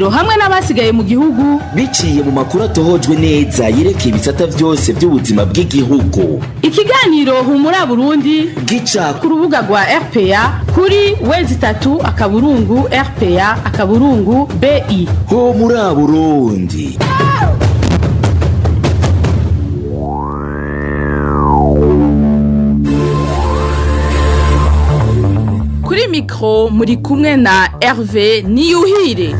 Hamwe n'abasigaye mu gihugu. Biciye mu makuru atohojwe neza yerekeye ibisata vyose vy'ubuzima bw'igihugu. Ikiganiro Humura Burundi gica ku rubuga rwa RPA kuri w3.rpa.bi. Ho muri Burundi. Kuri mikro muri kumwe na Hervé Niyuhire.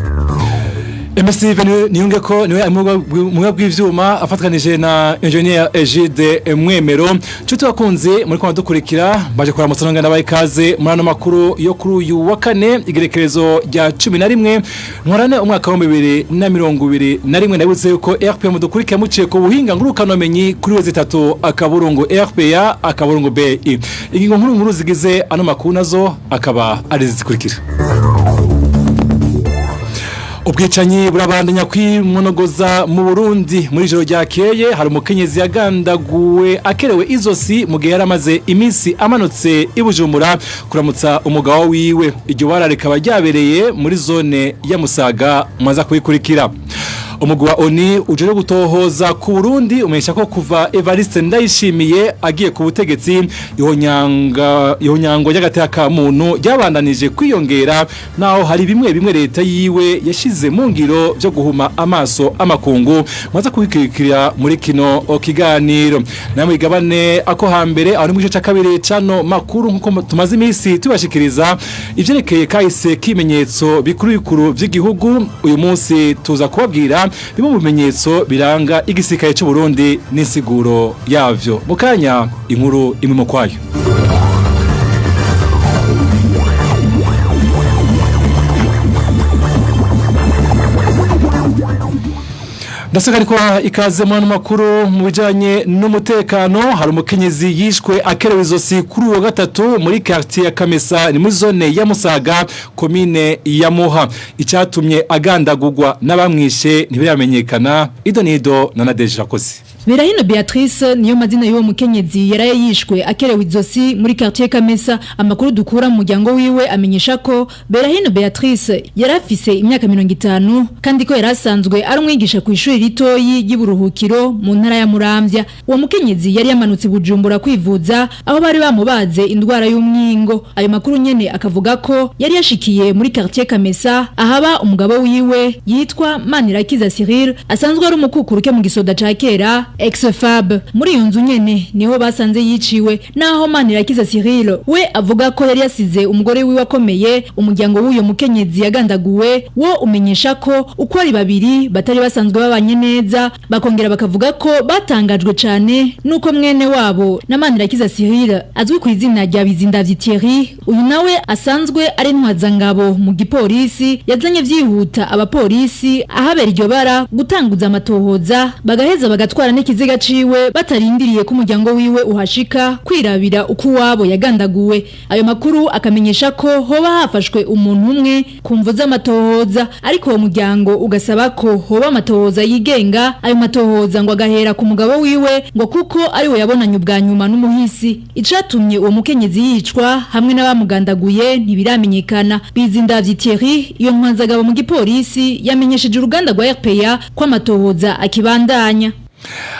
MC Niyunge ko niwe mwe bw'ivyuma afatkanije na engineer Egide Mwemero. Nshuti bakunze muri ko dukurikira, baje kuramutsa nonga ndabaye ikaze muri ano makuru yo kuri uyu wa kane, igerekerezo rya 11 Ntwarane umwaka wa 2021. Ndabutse yuko RPA mudukurikira muciye ku buhinga ngurukanomenyi kuri w3.rpa.bi. Ingingo nkuru nkuru zigize ano makuru nazo akaba ari zikurikira: Ubwicanyi burabandanya kwimonogoza mu Burundi. Muri ijoro ryakeye hari umukenyezi yagandaguwe akerewe izosi mu gihe yaramaze iminsi amanutse i Bujumbura kuramutsa umugabo wiwe. Iryo bara rikaba ryabereye muri zone ya Musaga. Maza kubikurikira. Umugwi wa ONU uje gutohoza ku Burundi umenyesha ko kuva Evariste Ndayishimiye agiye ku butegetsi, ihonyanga ihonyangwa ry'agateka ka muntu ryabandanije kwiyongera, naho hari bimwe bimwe leta yiwe yashize mu ngiro byo guhuma amaso amakungu. Maze kubikurikira muri kino kiganiro. Namwe igabane ako hambere aho ni mu gice ca kabiri cano makuru, nkuko tumaze iminsi tubashikiriza ivyerekeye kahise kimenyetso bikuru bikuru vy'igihugu. Uyu munsi tuza kubabwira bimwe mu bimenyetso biranga igisirikare cy'u Burundi n'insiguro yavyo. Mukanya inkuru imwe mu kwayo. Ndasaka ariko ikaze mu makuru. Mu bijanye n'umutekano, hari umukenyezi yishwe akerewe izosi kuri uwo gatatu muri quartier ya Kamesa, ni muri zone ya Musaga, commune ya Muha. Icatumye agandagurwa n'abamwishe ntibiramenyekana. Idonido na Nadeje Rakosi. Berahino Beatrice niyo mazina y'uwo mukenyezi yaraye yishwe akerewe izosi muri quartier Kamesa. Amakuru dukura mu muryango wiwe amenyesha ko Berahino Beatrice yarafise imyaka 50, kandi ko yarasanzwe ari umwigisha ku ishuri ritoyi ry'Iburuhukiro mu ntara ya Muramvya. Uwo mukenyezi yari yamanutse Bujumbura kwivuza, aho bari bamubaze indwara y'umwingo. Ayo makuru nyene akavuga ko yari yashikiye muri quartier Kamesa ahaba umugabo wiwe yitwa Manirakiza Cyril, asanzwe ari umukukuruke mu gisoda ca kera, ex-FAB. Muri iyo nzu nyene niho basanze yiciwe. Naho Manirakiza Cyril we avuga ko yari yasize umugore wiwe akomeye, umuryango w'uyo mukenyezi yagandaguwe wo umenyesha ko uko ari babiri batari basanzwe babanye neza. Bakongera bakavuga ko batangajwe cane nuko mwene wabo na Manirakiza Cyril, azwi ku izina rya Bizindavyi Thierry, uyu nawe asanzwe ari ntwazangabo mu gipolisi, yazanye vyihuta abapolisi ahabera iryo bara gutanguza amatohoza, bagaheza bagatwara n'ikiziga ciwe batarindiriye ko umuryango wiwe uhashika kwirabira uko uwabo yagandaguwe. Ayo makuru akamenyesha ko hoba hafashwe umuntu umwe ku mvo z'amatohoza, ariko uwo muryango ugasaba ko hoba amatohoza yigenga. Ayo matohoza ngo agahera ku mugabo wiwe, ngo kuko ari we yabonanye ubwa nyuma n'umuhisi. Icatumye uwo mukenyezi yicwa hamwe n'abamugandaguye ntibiramenyekana. Bizindavyi Thierry, iyo ntwanzagabo mu gipolisi, yamenyesheje uruganda rwa RPA ko amatohoza akibandanya.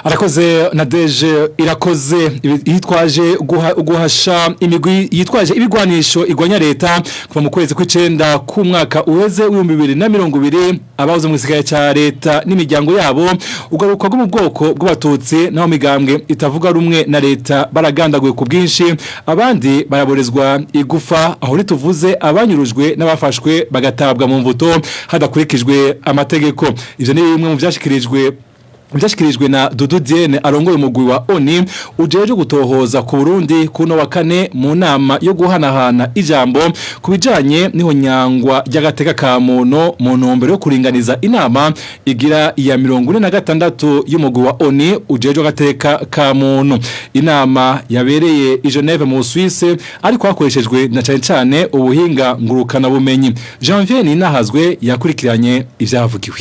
Arakoze na Deje Irakoze. Yitwaje guhasha imigwi yitwaje ibigwanisho igwanya leta kuva mu kwezi kw'icenda k'umwaka uheze w'2020, abahoze mu gisirikare ca leta n'imiryango yabo, ugaruka bwo mu bwoko bw'Abatutsi naho migambwe itavuga rumwe na leta, baragandaguye ku bwinshi, abandi baraborezwa igufa. Aho ntituvuze abanyurujwe n'abafashwe bagatabwa mu mvuto hadakurikijwe amategeko. Ivyo ni bimwe mu vyashikirijwe na Dudu Diene, arongoye umugwi wa ONU ujeje gutohoza ku Burundi, kuno wa kane mu nama yo guhanahana ijambo ku bijanye n'ihonyangwa ry'agateka ka muntu, mu ntumbero yo kuringaniza inama igira iya 46 y'umugwi wa ONU ujeje agateka ka muntu. Inama yabereye i Geneve mu Suisse, ariko hakoreshejwe na cane cane ubuhinga ngurukana bumenyi. Janvier Ninahazwe yakurikiranye ivyavugiwe.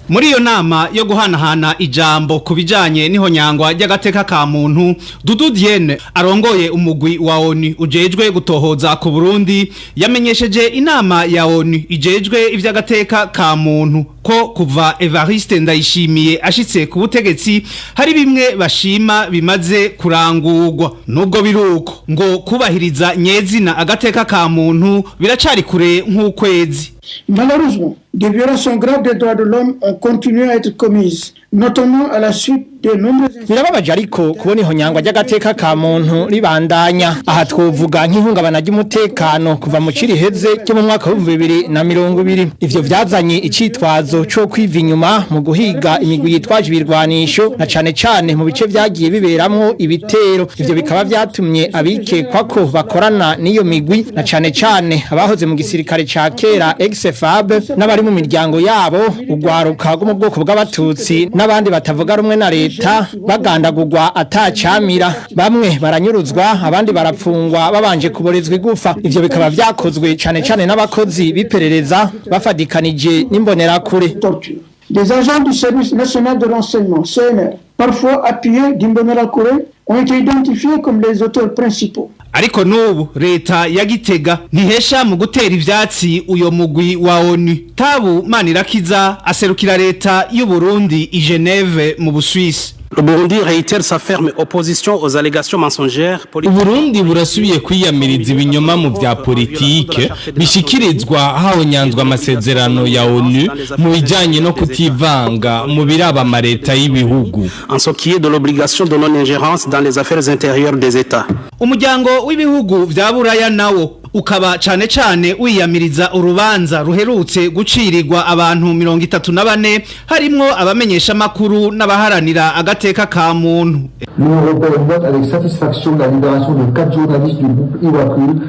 Muri iyo nama yo guhanahana ijambo ku bijanye n'ihonyangwa ry'agateka ka muntu, Dudu Diene arongoye umugwi wa ONU ujejwe gutohoza ku Burundi yamenyesheje inama ya ONU ijejwe ivy'agateka ka muntu ko kuva Evariste Ndayishimiye ashitse ku butegetsi hari bimwe bashima bimaze kurangurwa. Nubwo biruko, ngo kubahiriza nyezina agateka ka muntu biracari kure nk'ukwezi. Malheureusement, des violations graves des droits de l'homme ont continué à être commises, notamment à la suite de nombreux Birababaje ariko kubona ihonyangwa ry'agateka ka muntu ribandanya. Aha twovuga nk'ihungabana ry'umutekano kuva mu ciriheze cyo mu mwaka wa 2020. Ivyo vyazanye icitwazo co kwiva inyuma mu guhiga imigwi yitwaje ibirwanisho, na cane cane mu bice vyagiye biberamwo ibitero. Ivyo bikaba vyatumye abikekwa ko bakorana n'iyo migwi, na cane cane abahoze mu gisirikare ca kera ex-FAB n'abari mu miryango yabo, ugwaruka rwo mu bwoko bw'Abatutsi n'abandi batavuga rumwe na leta, bagandagurwa atacamira. Bamwe baranyuruzwa, abandi barapfungwa babanje kuborezwa igufa. Ivyo bikaba vyakozwe cane cane n'abakozi b'iperereza bafadikanije n'Imbonerakure. Torture. Des agents du service national de renseignement, CNR, parfois appuyés d'Imbonerakure, ont été identifiés comme les auteurs principaux. Ariko n'ubu leta ya Gitega ntihesha mu gutera ivyatsi uyo mugwi wa ONU. Tabu Manirakiza aserukira leta y'u Burundi i Geneve mu Busuwisi. Le Burundi réitère sa ferme opposition aux allégations mensongères. Uburundi burasubiye kwiyamiriza ibinyoma mu vya politike bishikirizwa hahonyanzwe amasezerano ya ONU mu bijanye no kutivanga mu biraba amareta y'ibihugu. En ce qui est de l'obligation de non-ingérence dans les affaires intérieures des États. Umuryango w'ibihugu vya Buraya nawo ukaba cane cane wiyamiriza urubanza ruherutse gucirirwa abantu 34, harimwo abamenyesha makuru n'abaharanira agateka ka muntu. L'Union européenne note avec satisfaction la libération de quatre journalistes du groupe Iwacu.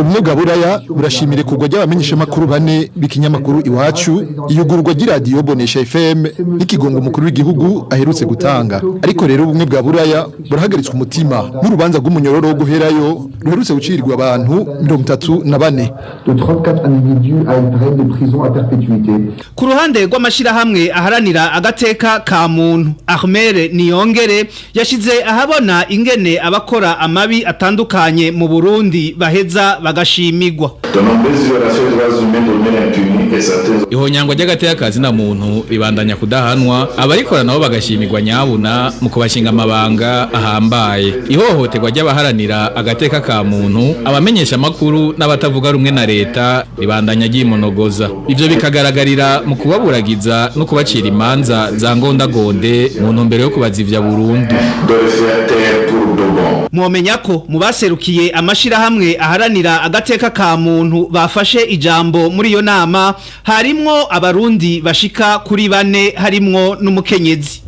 Ubumwe bwa Buraya burashimira irekurwa ry'abamenyeshamakuru bane b'ikinyamakuru Iwacu, iyugururwa ry'iradiyo Bonesha FM n'ikigongo umukuru w'igihugu aherutse gutanga. Ariko rero Ubumwe bwa Buraya burahagaritswe umutima n'urubanza rw'umunyororo wo guherayo ruherutse gucirirwa abantu 34. De 34 individus à une peine de prison à perpétuité. Ku ruhande rw'amashirahamwe aharanira agateka ka muntu, Armel Niyongere yashize ahabona ingene abakora amabi atandukanye mu Burundi baheza bagashimirwa. De nombreuses violations des droits humains demeurent impunisses et certains Ihonyangwa ry'agateka ka zina muntu ribandanya kudahanwa, abarikora nabo bagashimirwa nyabuna mu kubashinga amabanga ahambaye. Ihohoterwa ry'abaharanira agateka ka muntu, abamenyesha amakuru n'abatavuga rumwe na leta ribandanya ryimonogoza. Ivyo bikagaragarira mu kubaburagiza no kubacira imanza za ngondagonde mu ntumbero yo kubazivya burundu. De les faire taire pour de bon. Mwomenya ko mu baserukiye amashirahamwe aharanira agateka ka muntu bafashe ijambo muri iyo nama harimwo Abarundi bashika kuri bane, harimwo n'umukenyezi.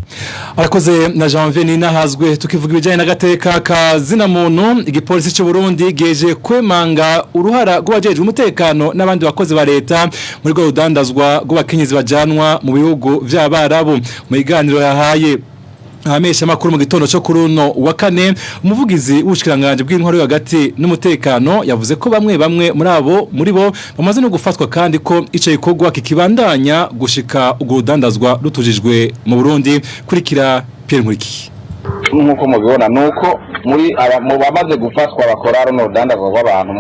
Arakoze na Janvier Ninahazwe. Tukivuga ibijanye n'agateka ka zina muntu, igipolisi cy'u Burundi geje kwemanga uruhara rw'abajejwe umutekano n'abandi bakozi ba leta muri rwo rudandazwa rw'abakenyezi bajanwa mu bihugu vy'Abarabu. Mu biganiro yahaye abamenyesha makuru mu gitondo cyo kuri uno wa kane, umuvugizi w'ubushikiranganje bw'intwaro yo hagati n'umutekano yavuze ko bamwe bamwe muri abo muri bo bamaze no gufatwa, kandi ko ico gikorwa kikibandanya gushika urwo rudandazwa rutujijwe mu Burundi. Kurikira Pierre Nkurikiye. Nk'uko mubibona, nuko muri aba mu bamaze gufatwa bakora runo rudandazwa rw'abantu,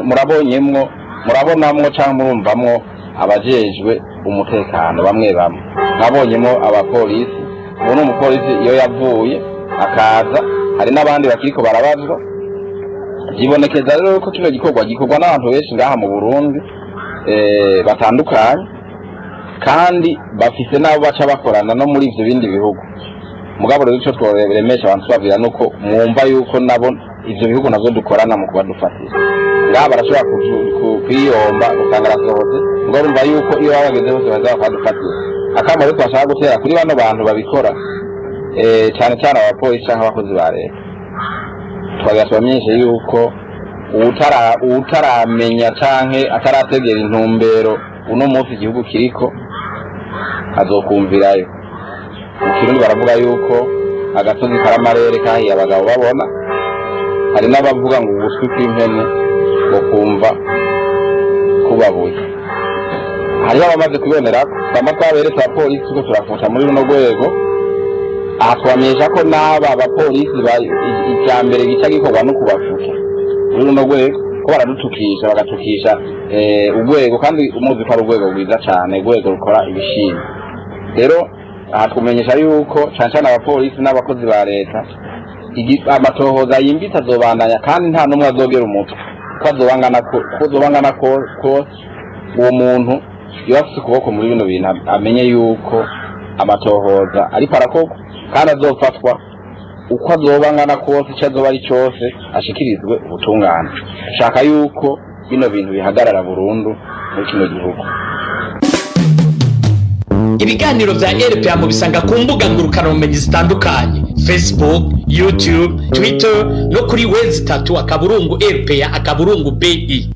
murabonyemwo, murabonamwo cyangwa murumvamwo abajejwe umutekano bamwe bamwe. Mwabonyemo abapolisi. Ubu ni umupolisi iyo yavuye akaza, hari n'abandi bakiriko barabazwa. Byibonekeza rero ko kino gikorwa gikorwa n'abantu benshi ngaha mu Burundi batandukanye, kandi bafise n'abo baca bakorana no muri ivyo bindi bihugu. Mugabo rero ico tworemesha abantu tubabwira nuko mwumva yuko nabo ivyo bihugu navyo dukorana mu kubadufatira ngaha barashobora kwiyomba usanga arasohotse. Mugabo urumva yuko iyo baba bageze hose baza bakadufatira. Akamo rero twashaka gutera kuri bano bantu babikora, cyane cyane abapolisi canke abakozi ba leta, twagira tubamenyeshe yuko uwutaramenya canke atarategera intumbero uno munsi igihugu kiriko azokumvirayo. Mu Kirundi baravuga yuko agasozi karamarere kahiye abagabo babona. Hari n'abavuga ngo ugutwi kw'impene ngo kumva kubabuye. Hariho abamaze kubibonera twama twaberetse abapolisi ko turafuta muri runo rwego. Aha twamenyesha ko n'aba bapolisi icya mbere gica gikorwa no kubafuta muri runo rwego, ko baradutukisha, bagatukisha urwego, kandi umuzi ko ari urwego rwiza cyane, urwego rukora ibishimwe. Rero aha twumenyesha yuko cyane cyane abapolisi n'abakozi ba leta, amatohoza yimbitse azobandanya, kandi nta n'umwe azogera umutwe ko azobangana kose. Uwo muntu iyo afite ukuboko muri bino bintu amenye yuko amatohoza ariko arakorwa, kandi azofatwa uko azoba angana kose, icyo azoba ari cyose, ashikirizwe ubutungane. Shaka yuko bino bintu bihagarara burundu muri kino gihugu. Ibiganiro bya RPA mubisanga ku mbuga ngurukanabumenyi zitandukanye: Facebook, YouTube, Twitter no kuri w3.rpa.bi.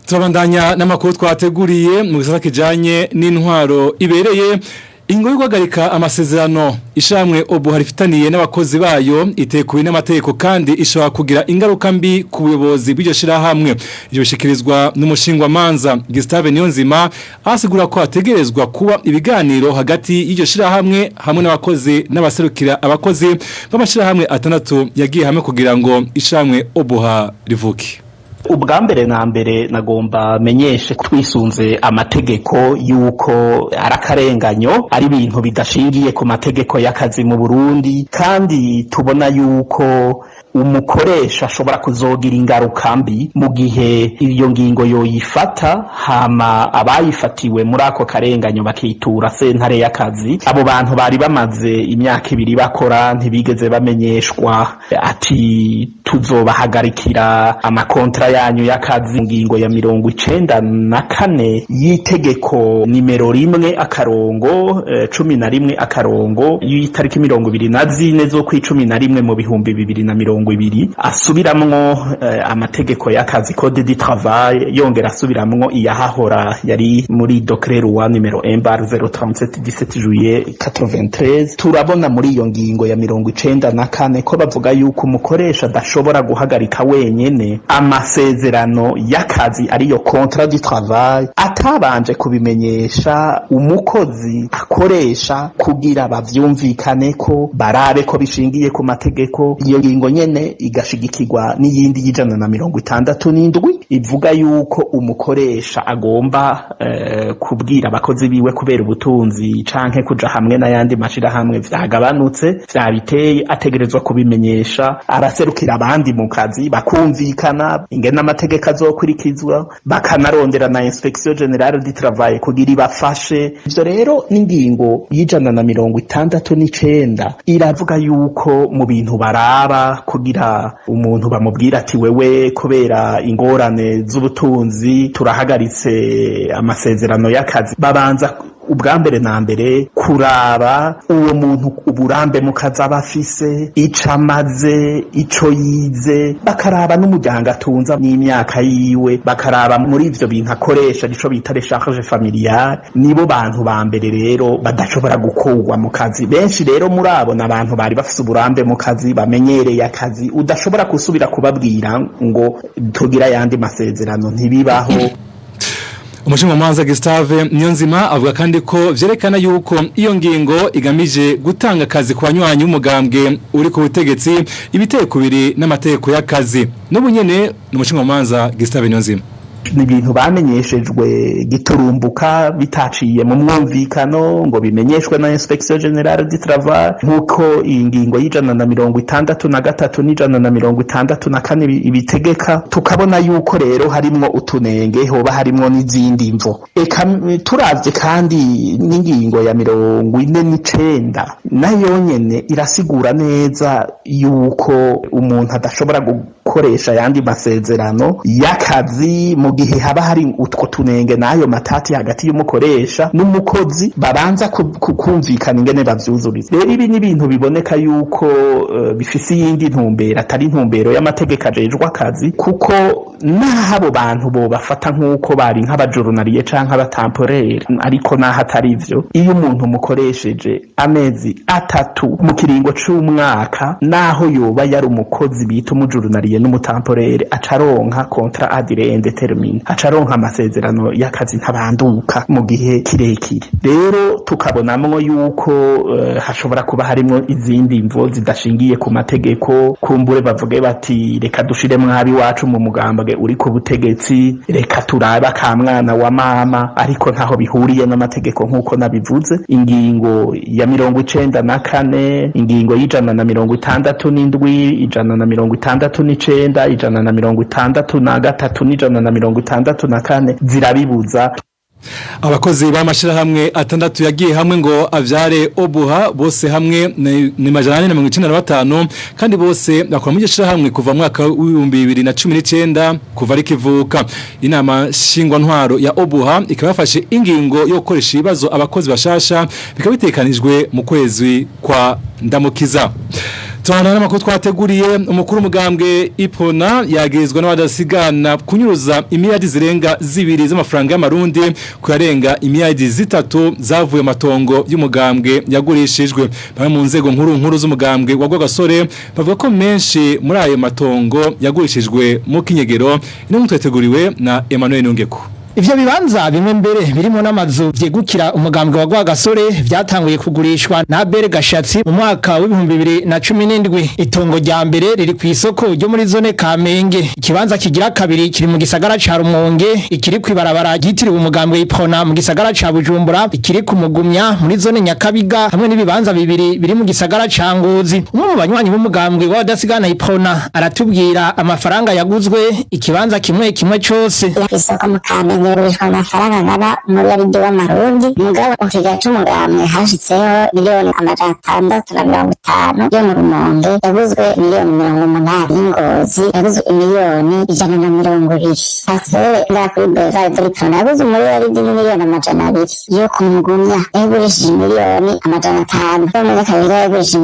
Turabandanya n'amakuru twateguriye mu gisata kijanye n'intwaro ibereye. Ingo yo guhagarika amasezerano ishamwe OBUHA rifitaniye n'abakozi bayo itekuwe n'amategeko, kandi ishobora kugira ingaruka mbi ku buyobozi bw'iryo shirahamwe. Ibyo bishikirizwa n'umushingwamanza Gustave Niyonzima, asigura ko hategerezwa kuba ibiganiro hagati y'iryo shirahamwe hamwe n'abakozi n'abaserukira abakozi b'amashirahamwe atandatu yagiye hamwe kugira ngo ishamwe OBUHA rivuke. Ubwa mbere na mbere, nagomba menyeshe twisunze amategeko yuko ari akarenganyo, ari ibintu bidashingiye ku mategeko y'akazi mu Burundi, kandi tubona yuko umukoresha ashobora kuzogira ingaruka mbi mu gihe iyo ngingo yoyifata, hama abayifatiwe muri ako karenganyo bakitura sentare y'akazi. Abo bantu bari bamaze imyaka 2 bakora, ntibigeze bamenyeshwa ati tuzobahagarikira amakontra yanyu y'akazi. Ngingo ya 94 y'itegeko nimero 1-11 y'itariki 24 zo kw'icumi na rimwe mu 2020, asubiramwo amategeko y'akazi, code du travail, yongera asubiramwo iyahahora yari muri décret loi numéro 1/037 17 juillet 93. Turabona muri iyo ngingo ya 94 ko bavuga yuko umukoresha adashobora guhagarika wenyene amasezerano y'akazi, ariyo contrat du travail, atabanje kubimenyesha umukozi akoresha kugira bavyumvikane ko barabe ko bishingiye ku mategeko. Iyo ngingo nyene igashigikirwa n'iyindi y'167 ivuga yuko umukoresha agomba kubwira abakozi biwe kubera ubutunzi canke kuja hamwe n'ayandi mashirahamwe vyagabanutse vyabiteye, ategerezwa kubimenyesha abaserukira abandi mu kazi, bakumvikana ingene amategeko azokurikizwa, bakanarondera na Inspection Générale du Travail kugira ibafashe. Ivyo rero n'ingingo y'169 iravuga yuko mu bintu baraba kugira umuntu bamubwira ati wewe kubera ingorane z'ubutunzi turahagaritse amasezerano y'akazi, babanza ubwa mbere na mbere kuraba uwo muntu uburambe mu kazi aba afise, ico amaze, ico yize, bakaraba n'umuryango atunza n'imyaka yiwe, bakaraba muri ivyo bintu akoresha, ico bita recharge familiale. Nibo bantu ba mbere rero badashobora gukurwa mu kazi. Benshi rero muri abo ni abantu bari bafise uburambe mu kazi, bamenyereye akazi, udashobora gusubira kubabwira ngo tugira ayandi masezerano, ntibibaho. Umushingamanza Gustave Niyonzima avuga kandi ko vyerekana yuko iyo ngingo igamije gutanga akazi ku banywanyi b'umugambwe uri ku butegetsi, ibiteko biri n'amategeko y'akazi. N'ubu nyene ni umushingamanza Gustave Niyonzima. Ni ibintu bamenyeshejwe giturumbuka, bitaciye mu mwumvikano ngo bimenyeshwe na Inspection Générale du Travail, nk'uko iyi ngingo y'163 n'164 ibitegeka. Tukabona yuko rero harimwo utunenge, hoba harimwo n'izindi mvo. Eka turavye kandi n'ingingo ya 49, nayo nyene irasigura neza yuko umuntu adashobora gukoresha ayandi masezerano y'akazi mu gihe haba hari utwo tunenge n'ayo matati hagati y'umukoresha n'umukozi, babanza kumvikana ingene bavyuzuriza. Rero ibi ni ibintu biboneka yuko bifise iyindi ntumbero atari intumbero y'amategeko ajejwe akazi, kuko naho abo bantu bobafata nk'uko bari nk'abajournalier canke abatemporaire, ariko naho atari ivyo, iyo umuntu mukoresheje amezi 3 mu kiringo c'umwaka, naho yoba yari umukozi bita umujournalier n'umutemporaire, acaronka contrat à durée indéterminée. indéterminée, aca aronka amasezerano y'akazi ntabanduka mu gihe kirekire. Rero tukabonamwo yuko hashobora kuba harimwo izindi mvo zidashingiye ku mategeko. Kumbure bavuge bati: "Reka dushiremwo abiwacu mu mugambwe uri ku butegetsi, reka turabe akamwana wa mama." Ariko ntaho bihuriye n'amategeko. Nk'uko nabivuze, ingingo ya 94, ingingo y'167, 169, 163 n'164 zirabibuza. Abakozi b'amashirahamwe atandatu yagiye hamwe ngo avyare Obuha, bose hamwe ni 495, kandi bose bakora mu shirahamwe kuva mu mwaka w'2019, kuva rikivuka. Inama shingwa ntwaro ya Obuha ikaba yafashe ingingo yo gukoresha ibibazo abakozi bashasha, bikaba bitekanijwe mu kwezi kwa Ndamukiza. Tuhana n'amakuru twateguriye. Umukuru umugambwe Ipona yagirizwa n'abadasigana kunyuruza imiliyardi zirenga 2 z'amafaranga y'amarundi, kuyarenga imiliyardi 3 zavuye matongo y'umugambwe yagurishijwe. Bamwe mu nzego nkuru nkuru z'umugambwe wa Rwagasore bavuga ko menshi muri ayo matongo yagurishijwe mu kinyegero. Ino mutweteguriwe na Emmanuel Nungeko. Ivyo bibanza, bimwe mbere birimo n'amazu vyegukira umugambwe wa Rwagasore, vyatanguye kugurishwa na Bere Gashatsi mu mwaka w'2017. Itongo rya mbere riri ku isoko ryo muri zone Kamenge, ikibanza kigira kabiri kiri mu gisagara ca Rumonge, ikiri kwibarabara ryitiriwe umugambwe Iprona mu gisagara ca Bujumbura, ikiri ku Mugumya muri zone Nyakabiga, hamwe n'ibibanza bibiri biri mu gisagara ca Ngozi. Umwe mu banywanyi b'umugambwe w'abadasigana Iprona aratubwira amafaranga yaguzwe ikibanza kimwe kimwe cose. Isoko mu Kamenge igurishwa amafaranga angana umuriyaridi w'amarundi, mugabo mu kigega c'umugambwe hashitseho 650,000,000. Yo mu Rumonge yaguzwe 80,000,000, y'Ingozi yaguzwe 120,000,000. Parcelle ngaha kuri Boulevard de l'Iprona yaguzwe 1,200,000,000. Yo ku Mugumya yagurishije 500,000,000. Yo mu Nyakabiga yagurishije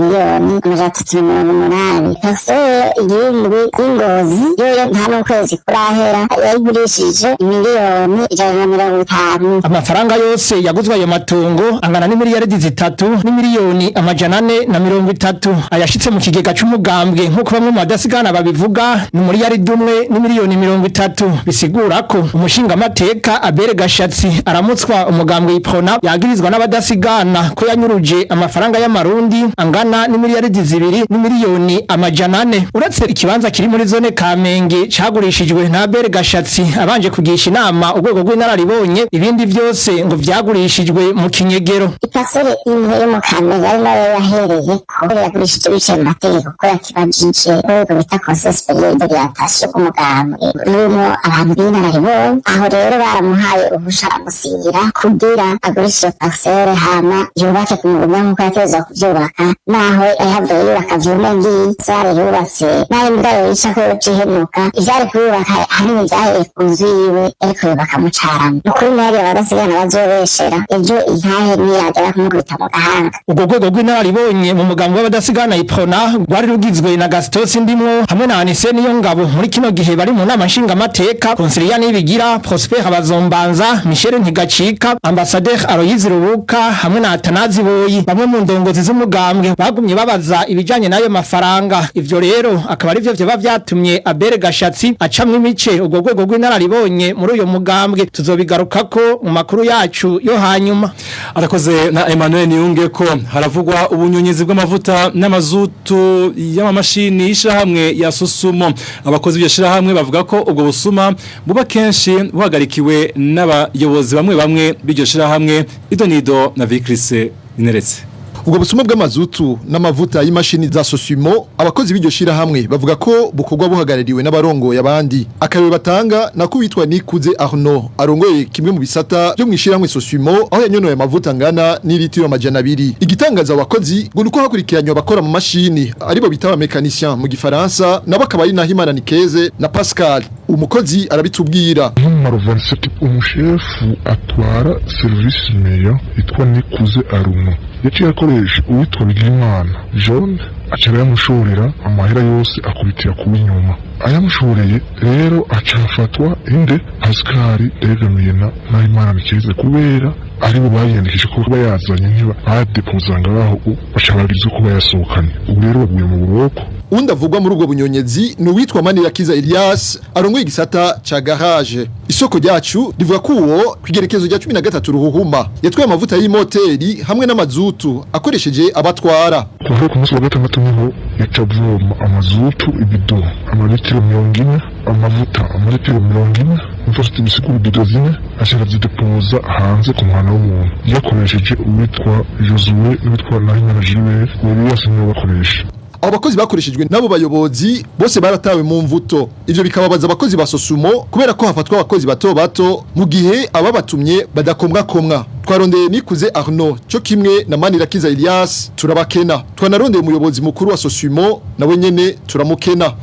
380,000,000. Parcelle irindwi y'Ingozi yoyo nta n'ukwezi kurahera, yayigurishije 150,000,000. Amafaranga yose yaguzwe ayo matungo angana n'3 430,000,000. Ayashitse mu kigega c'umugambwe, nk'uko bamwe mu badasigana babivuga, ni 1,030,000,000. Bisigura ko umushingamateka Abere Gashatsi aramutswa umugambwe Iprona yagirizwa n'abadasigana ko yanyuruje amafaranga y'amarundi angana n'2,400,000,000. Uretse ikibanza kiri muri zone Kamenge cagurishijwe na Abere Gashatsi abanje kugisha inama urwego rw'inararibonye, ibindi vyose ngo vyagurishijwe mu kinyegero. Iparcelle imwe yo mu Kamenge ari nayo yahereye ko yagurishije biciye mu mategeko, ko yakibajije urwego bita Conseil supérieur d'orientation rw'umugambwe rurimo abantu b'inararibonye. Aho rero baramuhaye uruhusha, aramusinyira kugira agurishe iyo parcelle, hama yubake ku Mugumya nk'uko yategerezwa kuvyubaka. Naho yahavuye yubaka vyume ngiyi sare yubatse, naho imbwa yoyica ko yoca ihenuka, ivyari kuyubaka ahanini vyahereye ku nzu yiwe, ariko yubaka mu Carama. Ni ukuri ntihariye abadasigana bazobeshera ejo, intahe niyagera kumukubita mu gahanga. Urwo rwego rw'inararibonye mu mugambi w'abadasigana Iprona rwari rugizwe na Gaston Sindimwo hamwe na Anise Niyongabo muri kino gihe bari mu nama nshingamateka, Consilia Nibigira, Prosper Abazombanza, Michel Ntigacika, Ambassadeur Aloyizi Rubuka hamwe na Atanazi Boyi. Bamwe mu ndongozi z'umugambwe bagumye babaza ibijanye n'ayo mafaranga. Ivyo rero akaba arivyo vyoba vyatumye Abere Gashatsi acamwo imice urwo rwego rw'inararibonye muri uyo mugambwe. Tuzobigarukako mu makuru yacu yo hanyuma. Arakoze na Emmanuel Niyunge. Ko haravugwa ubunyonyezi bw'amavuta n'amazutu y'amamashini y'ishirahamwe ya Sosumo. Abakozi b'iryo shirahamwe bavuga ko ubwo busuma buba kenshi buhagarikiwe n'abayobozi bamwe bamwe b'iryo shirahamwe. Idonido na Vicrise Ineretse. Ubwo busuma bw'amazutu n'amavuta y'imashini za Sosumo, abakozi b'iryo shirahamwe bavuga ko bukorwa buhagarariwe n'abarongoye abandi. Akarebe batanga nako witwa Nikuze Arnaud arongoye kimwe mu bisata byo mwishirahamwe Sosumo, aho yanyonoye amavuta angana n'ilitiro 200. Igitangaza abakozi ngo nuko hakurikiranywe abakora mu mashini, aribo bita aba mécanicien mu gifaransa, nabo akaba ari Nahimana Nikeze na Pascal. Umukozi arabitubwira. Numero 27, umushefu atwara service meya yitwa Nikuze Arnaud yaciye akoresha uwitwa Bigirimana John. Aca arayamushorera, amahera yose akubitira kuba inyuma. Ayamushoreye rero, aca afatwa inde? Pascal Ndayegamiye na Nahimana Nikeze, kubera aribo bayiyandikisha ko bayazanye, ntiba badepoza ngaho, baca bagize uko bayasohokanye. Ubu rero baguye mu buroko. Undi avugwa muri ubwo bunyonyezi ni uwitwa Manirakiza Elias, arongoye igisata ca garage. Isoko ryacu rivuga ko uwo kwigerekezo rya 13 Ruhuhuma yatwaye amavuta y'imoteri hamwe n'amazutu akoresheje abatwara. Kuva ku munsi wa gatandatu niho yaca avoma amazutu, ibido amaritiro 40, amavuta amaritiro 40, mfashe ibisigura ibido 4, aca arazidepoza hanze ku muhana w'umuntu, yakoresheje uwitwa Josue n'uwitwa Nahimana Gilbert. Elias niwe bakoresha. Abo bakozi bakoreshejwe n'abo bayobozi bose baratawe mu mvuto. Ivyo bikababaza abakozi ba Sosumo, kubera ko hafatwa abakozi bato bato mu gihe ababatumye badakomwa komwa. Twarondeye Nikuze Arnaud cyo kimwe na Manirakiza Elias, turabakena. Twanarondeye umuyobozi mukuru wa Sosumo, nawe nyene turamukena.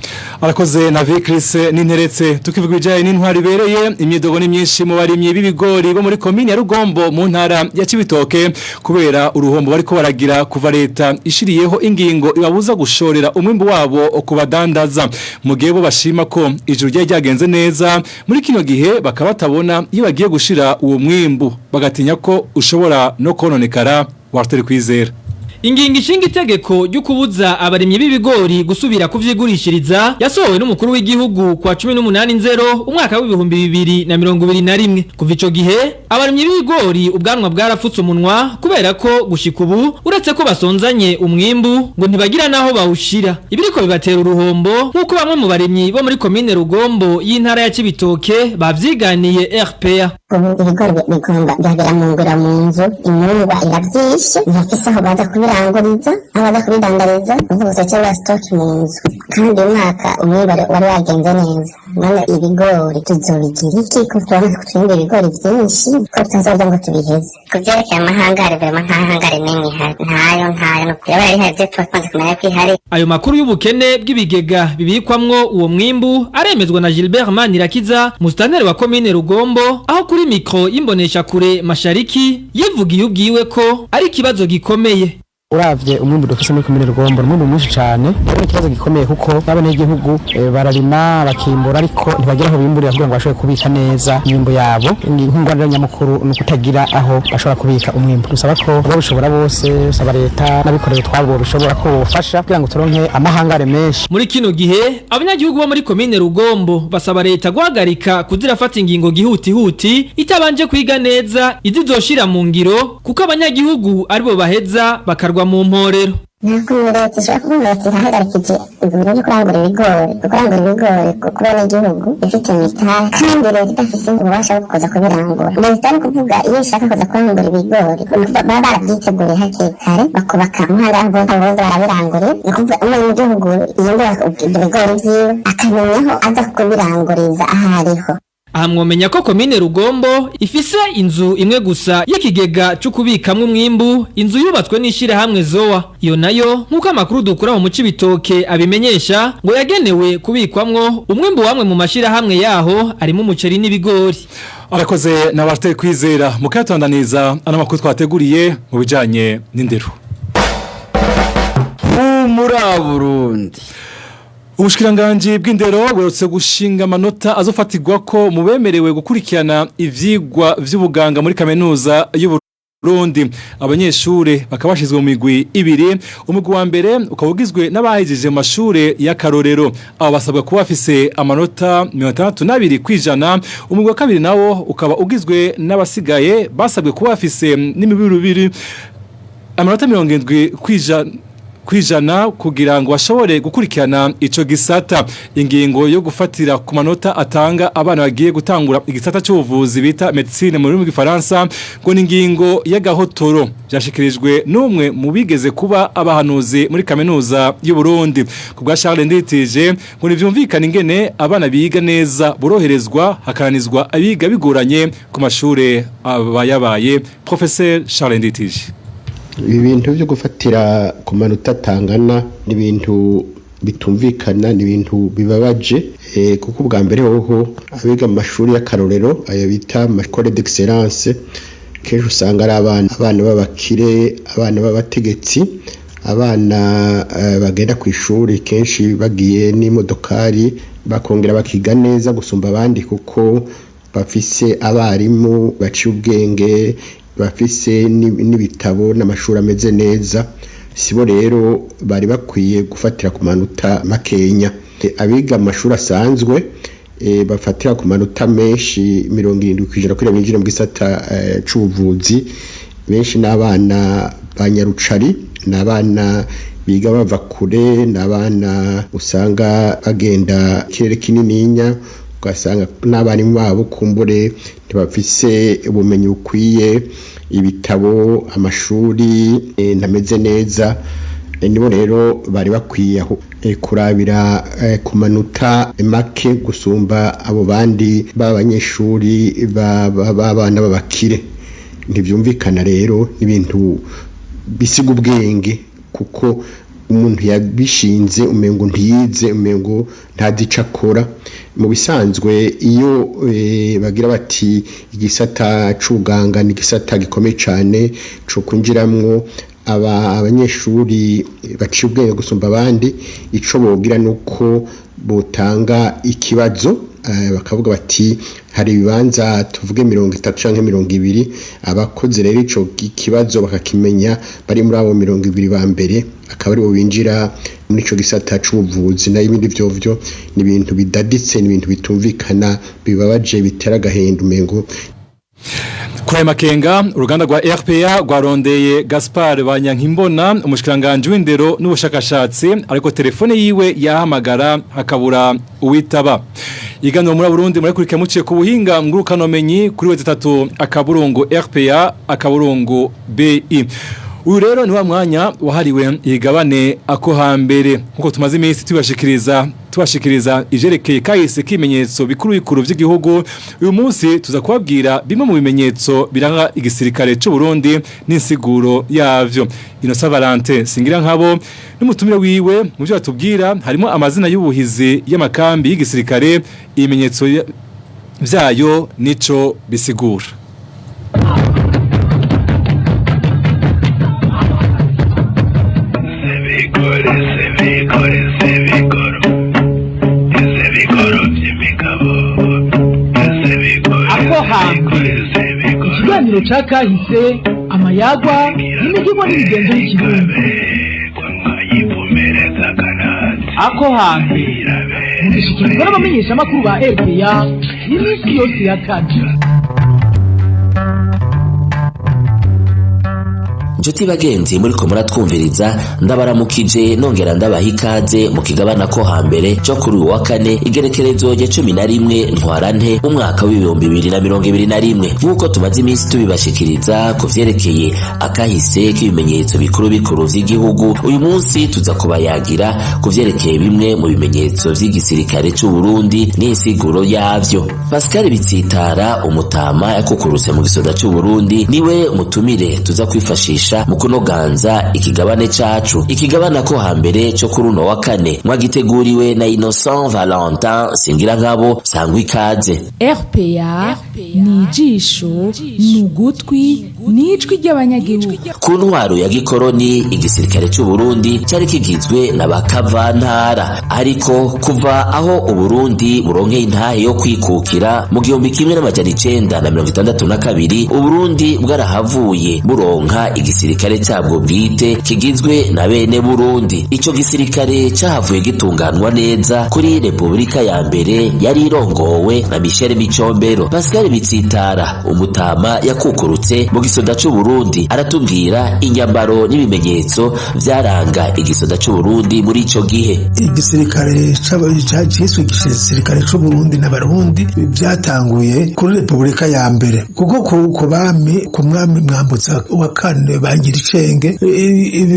Arakoze na Vicris n'interetse. Tukivuga ibijanye n'intwari ibereye, imyidogo ni myinshi mu barimyi b'ibigori bo muri komine ya Rugombo mu ntara ya Cibitoke, kubera uruhombo bariko baragira kuva leta ishiriyeho ingingo ibabuza gushorera umwimbu wabo kubadandaza, mu gihe bo bashima ko ijuru ryari ryagenze neza. Muri kino gihe bakaba batabona iyo bagiye gushira uwo mwimbu, bagatinya ko ushobora no kononekara. Walter Kwizera. Ingingo ishinga itegeko ryo kubuza abarimyi b'ibigori gusubira kuvyigurishiriza yasohowe n'umukuru w'igihugu kwa 18 nzero umwaka w'2021. Kuva ico gihe abarimyi b'ibigori ubwanwa bwarafutse umunwa, kubera ko gushika ubu uretse ko basonzanye umwimbu, ngo ntibagira naho bawushira, ibiriko bibatera uruhombo, nk'uko bamwe mu barimyi bo muri komine Rugombo y'intara ya Cibitoke bavyiganiye RPA. Ubu ibigori bigomba byagera mu ngura mu nzu, imyungwa iravyishe, ntibafise aho baza kubiranguriza, aho baza kubidandariza, uvuze cyangwa stock mu nzu. Kandi uyu mwaka umwimbu wari wagenze neza. None ibigori tuzobigira iki, ko tubona ko twimba ibigori byinshi, ko tutazarya ngo tubiheze? Ku vyerekeye amahangare, vraiment nta hangare n'imwe ihari, ntayo, ntayo. Nukuri yaba ihari byo tuba tumaze kumenya ko ihari. Ayo makuru y'ubukene bw'ibigega bibikwamwo uwo mwimbu aremezwa na Gilbert Manirakiza, musitanteri wa komine Rugombo, aho kuri mikro y'imbonesha kure Mashariki yivugiye ubwiwe ko ari ikibazo gikomeye. Uravye umwimbu dufise muri komine Rugombo, umwimbu mwinshi cane. Rero ikibazo gikomeye, kuko n'abenegihugu bararima bakimbura, ariko ntibagira aho bimburira kugira ngo bashobore kubika neza imyimbu yabo. Nk'ingorane nyamukuru ni ukutagira aho bashobora kubika umwimbu. Dusaba ko ababishobora bose, usaba leta n'abikorera utwabo bishobora ko bofasha kugira ngo turonke amahangare menshi. Muri kino gihe abanyagihugu bo muri komine Rugombo basaba leta guhagarika kuzirafata ingingo gihutihuti itabanje kwiga neza izizoshira mu ngiro, kuko abanyagihugu aribo baheza bakarwa mu mporero. Ntabwo leta ishobora kuvuga leta irahagarikije ibintu byo kurangura ibigori, kurangura ibigori ku benegihugu ifite imitahe, kandi leta idafise ububasha bwo kuza kubirangura. Leta ni kuvuga iyo ishaka kuza kurangura ibigori, ni ukuvuga baba barabyiteguriye hakiri kare, bakubaka umuhanda aho boza barabirangurira. Ni ukuvuga umwenegihugu yimbura ibyo bigori vyiwe akamenya aho aza kubiranguriza aho ariho. Aha mwomenya ko komine Rugombo ifise inzu imwe gusa y'ikigega cyo kubikamwo umwimbu, inzu yubatswe n'ishirahamwe Zoa. Iyo nayo, nk'uko amakuru dukura mu Cibitoke abimenyesha, ngo yagenewe kubikwamwo umwimbu wamwe mu mashirahamwe yaho arimo umuceri n'ibigori. Arakoze na Walter Kwizera. Mukatandaniza ano makuru twateguriye mu bijanye n'indero. Humura Burundi. Ubushikiranganji bw'indero buherutse gushinga amanota azofatirwa ko mu bemerewe gukurikirana ivyigwa vy'ubuganga muri kaminuza y'u Burundi. Abanyeshure bakaba bashizwe mu migwi ibiri. Umugwi wa mbere ukaba ugizwe n'abahejeje mu mashure y'akarorero, abo basabwa kuba bafise amanota 62%. Umugwi wa kabiri nawo ukaba ugizwe n'abasigaye basabwe kuba bafise n'imibiri amanota 70% kugira ngo bashobore gukurikirana ico gisata. Ingingo yo gufatira ku manota atanga abana bagiye gutangura igisata cy'ubuvuzi bita médecine mu rurimi rw'igifaransa ngo ni ingingo y'agahotoro. Byashikirijwe n'umwe mu bigeze kuba abahanuzi muri kaminuza y'u Burundi. Ku bwa Charles Nditije, ngo nivyumvikana ingene abana biga neza boroherezwa, hakaranizwa abiga bigoranye ku mashure abayabaye. Professeur Charles Nditije. Ibi bintu byo gufatira ku manota atangana ni ibintu bitumvikana, ni ibintu bibabaje, kuko ubwa mbere hoho abiga mu mashuri y'akarorero, ayo bita école d'excellence, kenshi usanga ari abana b'abakire, abana b'abategetsi. Abana bagenda ku ishuri kenshi bagiye n'imodokari, bakongera bakiga neza gusumba abandi kuko bafise abarimu baciye ubwenge, bafise n'ibitabo n'amashuri ameze neza. Sibo rero bari bakwiye gufatira ku manota makenya. Abiga amashuri asanzwe bafatira ku manota menshi, 70% kugira binjire mu gisata c'ubuvuzi. Benshi n'abana ba nyarucari, n'abana biga bava kure, n'abana usanga bagenda ikirere kinininya, ugasanga n'abarimu babo kumbure ntibafise ubumenyi bukwiye, ibitabo, amashuri ntameze neza. Nibo rero bari bakwiye kurabira ku manota make gusumba abo bandi b'abanyeshuri b'abana b'abakire. Ntibyumvikana rero, n'ibintu bisiga ubwenge, kuko umuntu yabishinze umengo ntiyize, umengo ntazi ico akora. Mu bisanzwe iyo bagira bati igisata c'ubuganga ni igisata gikomeye cane co kwinjiramwo abanyeshuri baciye ubwenge gusumba abandi, ico bogira nuko botanga ikibazo, bakavuga bati hari ibibanza tuvuge 30 canke 20, abakoze rero ico kibazo bakakimenya bari muri abo 20 ba mbere, akaba aribo binjira muri ico gisata c'ubuvuzi. Nayo ibindi vyovyo ni ibintu bidaditse, ni ibintu bitumvikana, bibabaje, bitera agahinda umengo. Kuri ayo makenga, uruganda rwa RPA rwarondeye Gaspard Banyankimbona, umushikiranganje w'indero n'ubushakashatsi, ariko telefone yiwe yahamagara hakabura uwitaba. Iganiro muri Burundi murakurikira muciye ku buhinga ngurukanomenyi kuri wezi 3.rpa.bi. Uyu rero ni wa mwanya wahariwe igabane ako hambere, nkuko tumaze iminsi tubashikiriza ijerekeye kahise kimenyetso bikuru bikuru by'igihugu. Uyu munsi tuza kubabwira bimwe mu bimenyetso biranga igisirikare cy'u Burundi n'insiguro yavyo. Innocent Valentin Singira nkabo n'umutumire wiwe mu byo batubwira harimo amazina y'ubuhizi y'amakambi y'igisirikare, ibimenyetso vyayo nico bisigura. Ako hambere, ikiganiro ca kahise, amayagwa n'imigirwa n'imigenzo y'ikirundi. Ako hambere mugishikirizwa n'abamenyeshamakuru ba RPA iminsi yose ya kane. Njuti bagenzi muri ko muratwumviriza, ndabaramukije nongera ndabaha ikaze mu kigabana ko hambere cyo kuri uyu wa kane, igerekerezo rya 11 ntwarante umwaka w'2021. Nk'uko tumaze iminsi tubibashikiriza ku vyerekeye akahise k'ibimenyetso bikuru bikuru vy'igihugu, uyu munsi tuza kubayagira ku vyerekeye bimwe mu bimenyetso vy'igisirikare c'u Burundi n'insiguro yavyo. Pascal Bitsitara, umutama yakukurutse mu gisoda c'u Burundi, niwe mutumire tuza kwifashisha mu kunoganza ikigabane cacu. Ikigabana ko hambere cyo kuri uno wa kane mwagiteguriwe na Innocent Valentin Singira nkabo. Sangwa ikaze. RPA ni ijisho, ni ugutwi, ni ijwi ry'abanyagihugu. Ku ntwaro ya gikoroni, igisirikare c'u Burundi cari kigizwe na bakavantara, ariko kuva aho Uburundi buronkeye intahe yo kwikukira mu 1962, Uburundi bwarahavuye buronka igisirikare cyabwo bwite kigizwe na bene Burundi. Ico gisirikare cahavuye gitunganwa neza kuri Republika ya mbere yari irongowe na Michel Micombero. Pascal Bitsitara, umutama yakukurutse mu gisoda c'u Burundi, aratubwira inyambaro n'ibimenyetso vyaranga igisoda c'u Burundi muri ico gihe. Igisirikare cyiswe igisirikare c'u Burundi n'Abarundi byatanguye kuri Republika ya mbere, kuko ku bami, ku mwami Mwambutsa wa kane bangira icenge,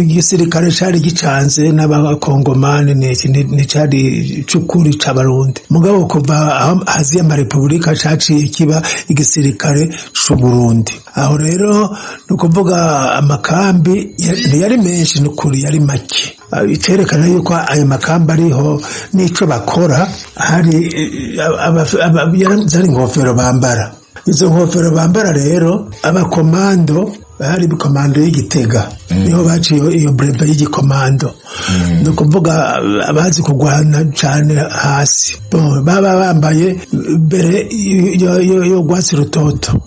igisirikare cari gicanze n'abakongomani n'icari c'ukuri c'Abarundi. Mugabo kuva aho haziye amarepublika caciye kiba igisirikare c'u Burundi. Aho rero ni ukuvuga amakambi ntiyari menshi, n'ukuri yari make. Icerekana yuko ayo makambi ariho n'ico bakora, hari zari inkofero bambara. Izo nkofero bambara rero, abakomando Hari komando y'Igitega, niho baciye iyo brevet y'igikomando, ni ukuvuga abazi kurwana cane hasi. Bon, baba bambaye mbere yo rwatsi rutoto,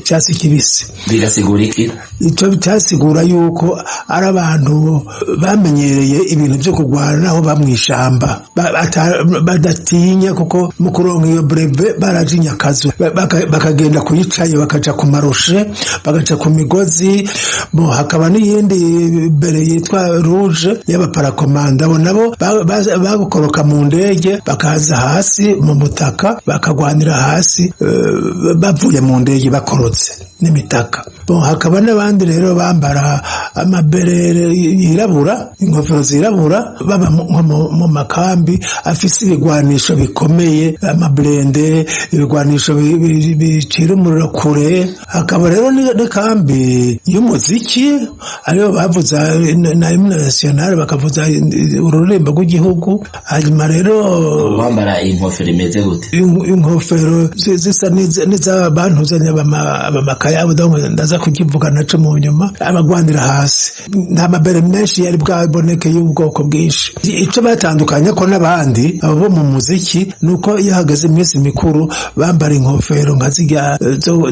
cyatsi kibisi. Bigasigura iki? Icyo cyasigura yuko ari abantu bamenyereye ibintu byo kurwana naho bamwishamba, badatinya, kuko mu kuronka iyo brevet baraje inyakazu, bakagenda kuyicayo, bakaja ku marushe, bagaca ku migozi. Bo hakaba n'iyindi béret yitwa rouge y'abaparakomanda. Abo nabo bagukoroka mu ndege, bakaza hasi mu mutaka, bakagwanira hasi, bavuye mu ndege bakorotse n'imitaka. Bon, hakaba n'abandi rero bambara amabérets yirabura, inkofero zirabura, baba nko mu makambi afise ibigwanisho bikomeye, amablindés, ibigwanisho bicira umuriro kure. Hakaba rero n'ikambi y'umuziki, ariyo bavuza na hymne national, bakavuza ururirimbo rw'igihugu. Hanyuma rero Wambara inkofero imeze gute? Inkofero zisa n'iz'abantuzanye abamakayabo, donc ndaza kukivuga naco mu nyuma. Abagwanira hasi, nta mabérets menshi yari bwaboneke y'ubwoko bwinshi. Ico batandukanye ko n'abandi abo bo mu muziki nuko iyo hageze iminsi mikuru bambara inkofero nka zirya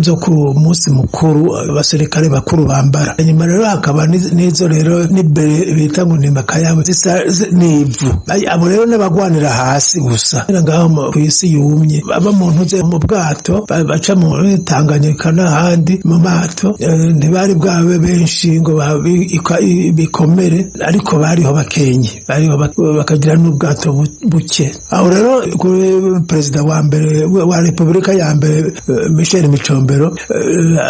zo ku munsi mukuru abasirikare bakuru bambara. Hanyuma rero hakaba n'izo rero n'ibéret bita ngo ni makayabo, zisa n'ivu. Abo rero n'abagwanira hasi gusa ngaho kw'isi yumye, aba mu ntuze mu bwato, baca mu Tanganyika n'ahandi mu mato. Ntibari bwabe benshi ngo bikomere, ariko bariho bakenye, bariho bakagira n'ubwato buke. Aho rero kuri perezida wa mbere wa repubulika ya mbere, Michel Micombero,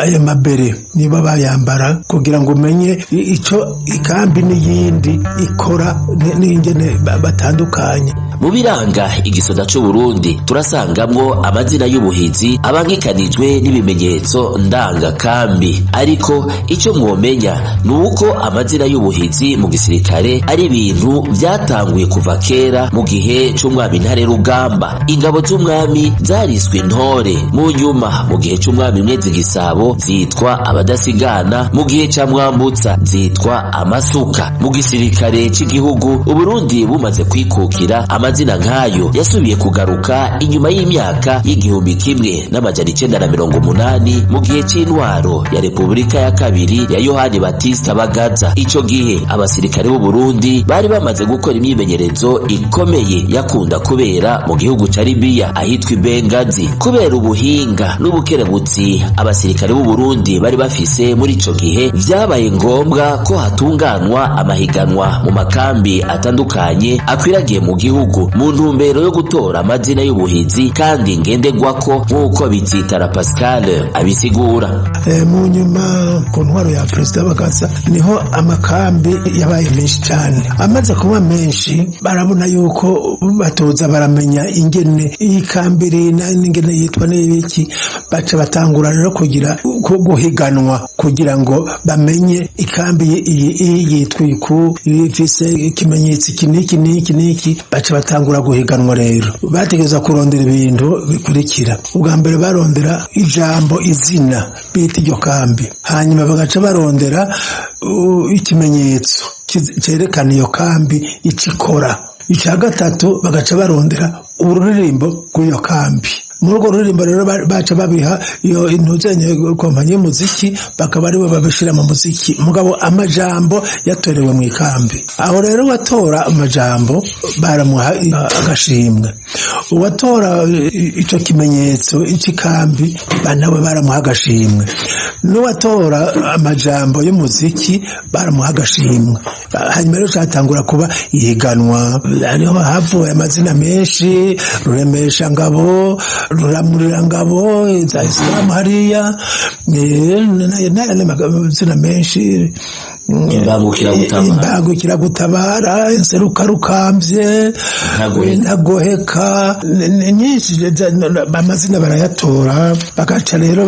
aya mabérets nibo bayambara kugira ngo umenye ico ikambi n'iyindi ikora n'ingene batandukanye. Mu biranga igisoda c'u Burundi turasangamwo amazina y'ubuhizi abangikanijwe n'ibimenyetso ndangakambi, ariko ico mwomenya ni uko amazina y'ubuhizi mu gisirikare ari ibintu vyatanguye kuva kera mu gihe c'umwami Ntare Rugamba. Ingabo z'umwami zariswe intore, mu nyuma mu gihe c'umwami Mwezi Gisabo zitwa abadasigana, mu gihe ca Mwambutsa zitwa amasuka. Mu gisirikare c'igihugu Uburundi bumaze kwikukira, amazina nk'ayo yasubiye kugaruka inyuma y'imyaka y'1980 mu gihe c'intwaro ya Repubulika ya kabiri ya Yohani Batista Bagaza. Ico gihe abasirikare b'u Burundi bari bamaze gukora imyimenyerezo ikomeye yakunda kubera mu gihugu ca Libya ahitwa Benghazi. Kubera ubuhinga n'ubukerebutsi abasirikare b'u Burundi bari bafise muri ico gihe, vyabaye ngombwa ko hatunganwa amahiganwa mu makambi atandukanye akwiragiye mu gihugu mu ntumbero yo gutora amazina y'ubuhizi kandi ngenderwako, nk'uko Bitsitara Pascal abisigura. Mu nyuma ku ntwaro ya perezida Bagaza niho amakambi yabaye menshi cyane. Amaze kuba menshi, barabona yuko batoza baramenya ingene iyi kambi iri n'ingene yitwa n'ibiki. Baca batangura rero kugira guhiganwa kugira ngo bamenye ikambi iyi yitwa iku, ifise ikimenyetso iki n'iki n'iki n'iki. Baca batangura guhiganwa. Rero bategereza kurondera ibintu bikurikira: ubwa mbere barondera ijambo, izina bita iryo kambi, hanyuma bagaca barondera ikimenyetso cyerekana iyo kambi icyo ikora, icya gatatu bagaca barondera ururirimbo rw'iyo kambi. Muri urwo ruririmbo rero baca babiha iyo intuzenye kompanyi y'umuziki, bakaba aribo babishyira mu muziki, mugabo amajambo yatorewe mu ikambi. Aho rero uwatora amajambo baramuha agashimwe, uwatora icyo kimenyetso cy'ikambi nawe baramuha agashimwe, n'uwatora amajambo y'umuziki baramuha agashimwe. Hanyuma rero cyatangura kuba ihiganwa, hariho havuye amazina menshi: Ruremesha Ngabo, Ruramurira Ngabo za Isilamu hariya, n'ayandi mazina menshi. Imbangukiragutabara, inserukarukambye, ntagoheka, nyinshi. Amazina barayatora, bagaca rero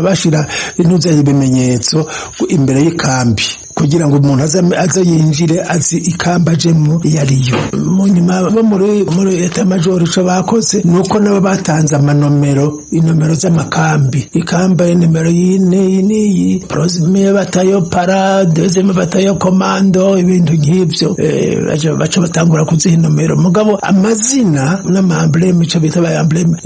bashira intuze ibimenyetso imbere y'ikambi. Kugira ngo umuntu aze yinjire azi ikamba ajemwo iyo ariyo. Mu nyuma bo muri état-major, ico bakoze nuko nabo batanze amanomero, inomero z'amakambi. Ikamba nimero yine, iyi n'iyi, premier bataillon para, deuxième bataillon commando, ibintu nk'ivyo. Baca batangura kuziha inomero, mugabo amazina n'ama emblèmes, ico bita ba emblèmes,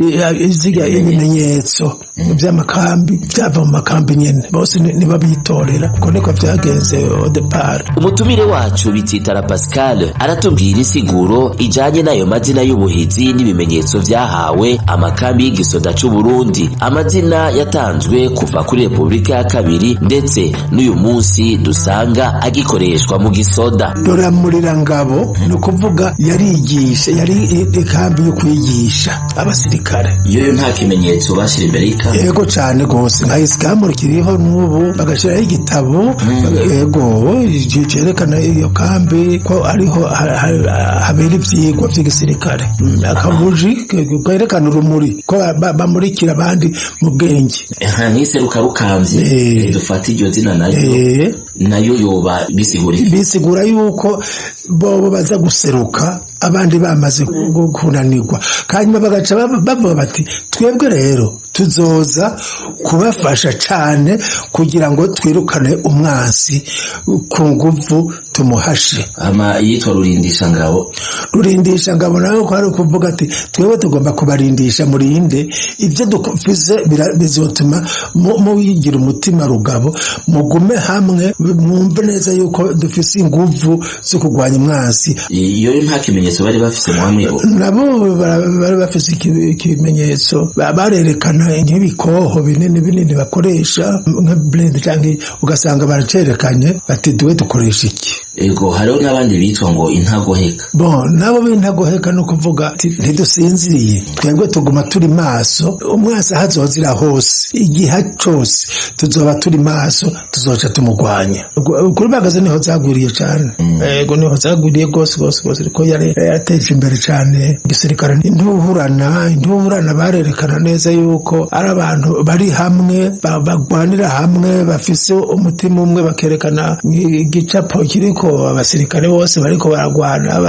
ziga ibimenyetso vy'amakambi, vyava mu makambi nyene, bose nibo bitorera. Uko niko vyagenze au départ. Umutumire wacu Bitsitara Pascal aratubwira insiguro ijanye n'ayo mazina y'ubuhizi n'ibimenyetso vyahawe amakambi y'igisoda c'u Burundi, amazina yatanzwe kuva kuri Repubulika ya kabiri, ndetse n'uyu munsi dusanga agikoreshwa mu gisoda. Ruramurira-ngabo ni ukuvuga yarigisha, yari ikambi yo kwigisha abasirikare. Iyo nta kimenyetso bashira imbere y'ikambi? Yego, cane gose, nka isikamuro kiriho n'ubu, bagashiraho igitabo, yego, cerekana iyo kambi ko ariho habera ivyigwa vy'igisirikare. Akabuji kerekana urumuri, ko bamurikira abandi mu bwenge. Nk'iseruka rukambye, dufate iryo zina, nayo yoba bisigura iki? Bisigura yuko bobo baza guseruka abandi bamaze kunanirwa, hanyuma bagaca bavuga bati: "Twebwe rero tuzoza kubafasha cane kugira ngo twirukane umwansi ku nguvu, tumuhashe." Ama yitwa Rurindisha ngabo? Rurindisha ngabo nawe ko ari ukuvuga ati: "Twebwe tugomba kubarindisha, murinde ibyo dufise, bizotuma muyigira umutima rugabo, mugume hamwe, mwumve neza yuko dufise inguvu zo kurwanya umwansi." Iyo nta kimenyetso bari bafise muhamwe? Nabo bari bafise ikimenyetso, barerekana nk'ibikoho binini binini bakoresha nka blindé, cyangwa ugasanga baracerekanye bati: "Duwe dukoresha iki." Ego, hariho n'abandi bitwa ngo Intagoheka. Bon, nabo b'Intagoheka ni ukuvuga ati: "Ntidusinziriye, twebwe tuguma turi maso, umwansi aho azozira hose, igihe cose tuzoba turi maso, tuzoca tumugwanya." Kuri Bagaza niho zagwiriye cane. Ego, niho zagwiriye gose gose gose, ko yari yateje imbere cane igisirikare. Intuhurana barerekana neza yuko ari abantu bari hamwe, bagwanira hamwe, bafise umutima umwe, bakerekana igicapo kiriko abasirikare bose bariko baragwana,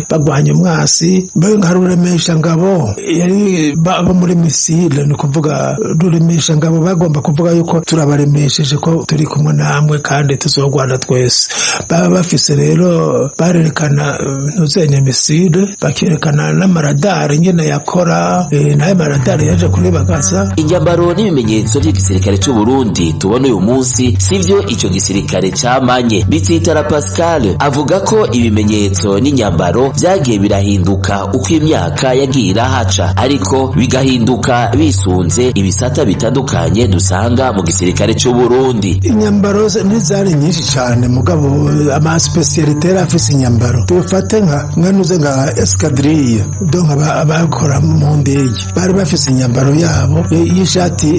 bagwanya umwasi. Mbe nka Ruremesha ngabo yari bo muri missile, ni ukuvuga Ruremesha ngabo bagomba kuvuga yuko turabaremesheje ko turi kumwe namwe kandi tuzogwana twese. Baba bafise rero, barerekana ntuzenya missile, bakerekana n'amaradari nyene yakora, n'ayo maradari yaje kuri Bagaza. Inyambaro n'ibimenyetso by'igisirikare cy'u Burundi tubona uyu munsi sivyo ico gisirikare camanye. Bitsitara Pascal avuga ko ibimenyetso n'inyambaro vyagiye birahinduka uko imyaka yagiye irahaca, ariko bigahinduka bisunze ibisata bitandukanye dusanga mu gisirikare cy'u Burundi. Inyambaro ntizari nyinshi cyane, mugabo ama spécialités yari afise inyambaro. Tufate nka mwanuze nka escadrille, donc abakora mu ndege bari bafise inyambaro yabo y'ishati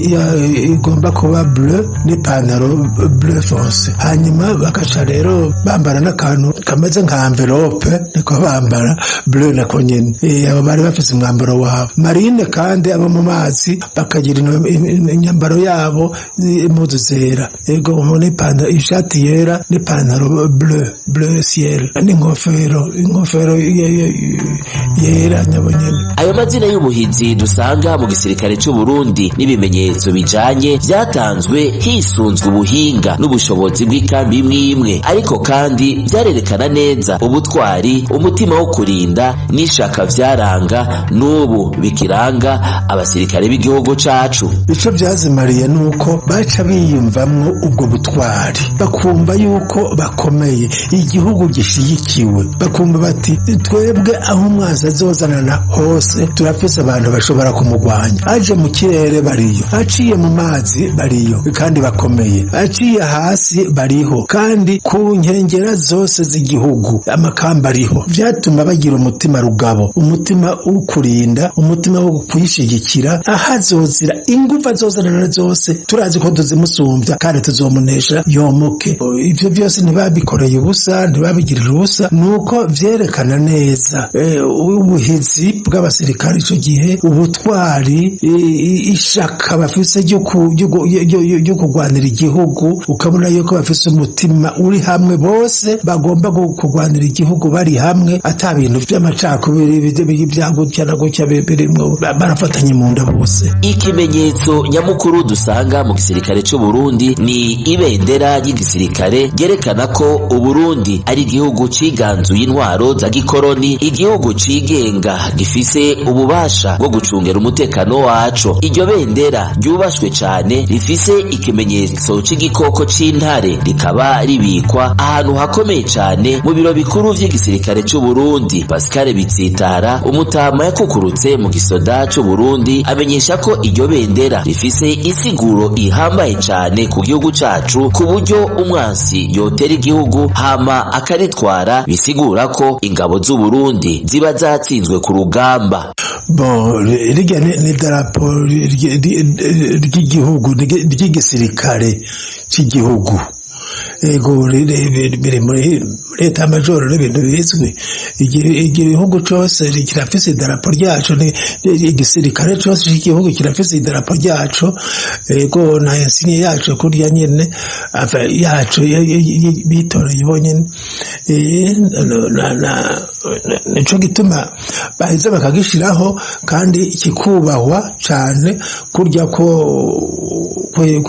igomba kuba bleu n'ipantaro bleu foncé, hanyuma bagaca rero bambara n'akantu kameze nka enveloppe, niko bambara, bleu nako nyene. Abo bari bafise umwambaro wabo. Marine kandi, abo mu mazi, bakagira inyambaro yabo, impuzu zera, ego, n'ipantaro, ishati yera n'ipantaro bleu, bleu ciel, n'inkofero, inkofero yera nyabo nyene. Ayo mazina y'ubuhizi dusanga mu gisirikare cy'u Burundi n'ibimenyetso bijanye byatanzwe hisunzwe ubuhinga n'ubushobozi bw'ikambi imwe imwe, ariko kandi byarerekana neza ubutwari, umutima wo kurinda n'ishaka vyaranga n'ubu bikiranga abasirikare b'igihugu cacu. Ico byazimariye nuko baca biyumvamwo ubwo butwari, bakumva yuko bakomeye, igihugu gishigikiwe, bakumva bati: "Twebwe aho umwanzi azozanana hose turafise abantu bashobora kumugwanya. Aje mu kirere bariyo, aciye mu mazi bariyo kandi bakomeye, aciye hasi bariho kandi ku nkengero." nkengera zose z'igihugu amakamba ariho. Vyatuma bagira umutima rugabo, umutima wo kurinda, umutima wo kwishigikira. Ahazozira ingufu azozanana zose, turazi ko tuzimusumbya kandi tuzomunesha yomuke. Ivyo vyose ntibabikoreye ubusa, ntibabigirira ubusa, nuko vyerekana neza ubuhizi bw'abasirikare ico gihe, ubutwari, ishaka bafise ryo kurwanira igihugu. Ukabona yuko bafise umutima uri hamwe, bose bagomba kurwanira igihugu bari hamwe, ata bintu vy'amacakubiri bya gutya na gutya birimwo, barafatanye mu nda bose. Ikimenyetso nyamukuru dusanga mu gisirikare c'u Burundi ni ibendera ry'igisirikare ryerekana ko Uburundi ari igihugu ciganzuye intwaro za gikoroni, igihugu cigenga gifise ububasha bwo gucungera umutekano waco. Iryo bendera ryubashwe cane, rifise ikimenyetso c'igikoko c'intare, rikaba ribikwa ahantu hakomeye cane mu biro bikuru vy'igisirikare c'u Burundi. Pascal Bitsitara, umutama yakukurutse mu gisoda c'u Burundi, amenyesha ko iryo bendera rifise insiguro ihambaye cane ku gihugu cacu, ku buryo umwansi yotera igihugu hama akaritwara, bisigura ko ingabo z'u Burundi ziba zatsinzwe ku rugamba. Bon, rirya ni darapo ry'igihugu, ry'igisirikare cy'igihugu. Ego, biri muri leta majoro, n'ibintu bizwi. Igihugu cose kirafise idarapo ryaco, igisirikare cose c'igihugu kirafise idarapo ryaco. Ego, na insigne yaco kurya nyene yaco bitoreye bonyene. Nico gituma baheza bakagishiraho kandi kikubahwa cane, kurya ko kwe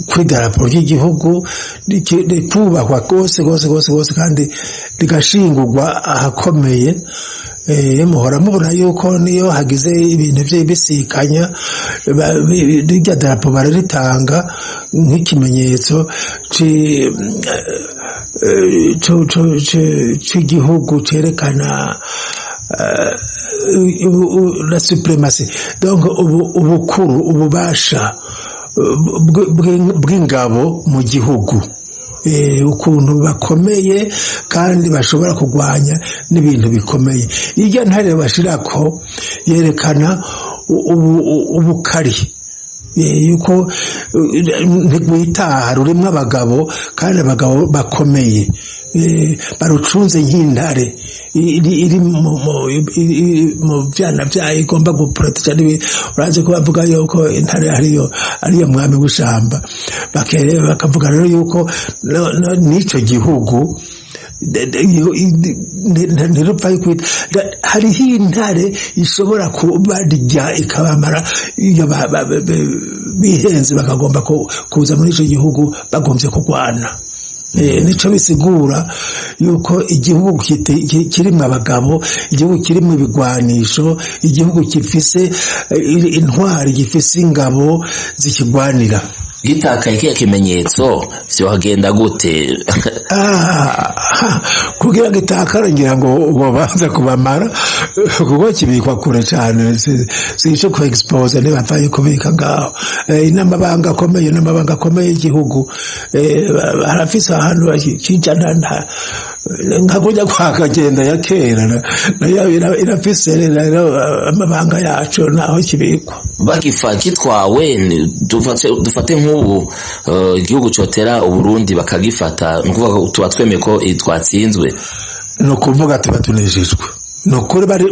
kw'idarapo ry'igihugu rikubahwa rwose rwose rwose rwose, kandi rigashingurwa ahakomeye. Muhora mubona yuko niyo hagize ibintu vy'ibisikanya, rirya darapo bararitanga nk'ikimenyetso c'igihugu cerekana la suprématie, donc ubukuru, ububasha bw'ingabo mu gihugu, ukuntu bakomeye kandi bashobora kurwanya n'ibintu bikomeye. Irya ntare bashirako yerekana ubukari, yuko ntigwitaha, rurimwo abagabo kandi abagabo bakomeye, barucunze nk'intare iri mu vyana vyayo igomba guproteja n'ibindi. Urazi ko bavuga yuko intare ariyo mwami w'ishamba, bakavuga rero yuko n'ico gihugu ntirupfa kwita, hariho intare ishobora kubarya ikabamara iyo bihenze bakagomba kuza muri ico gihugu bagomvye kurwana. Nico bisigura yuko igihugu kirimwo abagabo, igihugu kirimwo ibigwanisho, igihugu gifise intwari, gifise ingabo zikigwanira. Gitakaye kiya kimenyetso vyohagenda gute? Kugira ngo itakare, ngira ngo bobanza kubamara, kuko kibikwa kure cane, si ico ku expose, ntibapfaye kubika ngaho. N'amabanga akomeye, n'amabanga akomeye y'igihugu. Harafise ahantu kijana nka kurya kwa Kagenda ya kera, nayo irafise rero amabanga yaco naho kibikwa. Bagifa gitwawe, dufate nk'ubu igihugu cotera Uburundi bakagifata, nukuvuga ko tuba twemeye ko twatsinzwe? Ni ukuvuga tuba tunejejwe, ni ukuri. Bari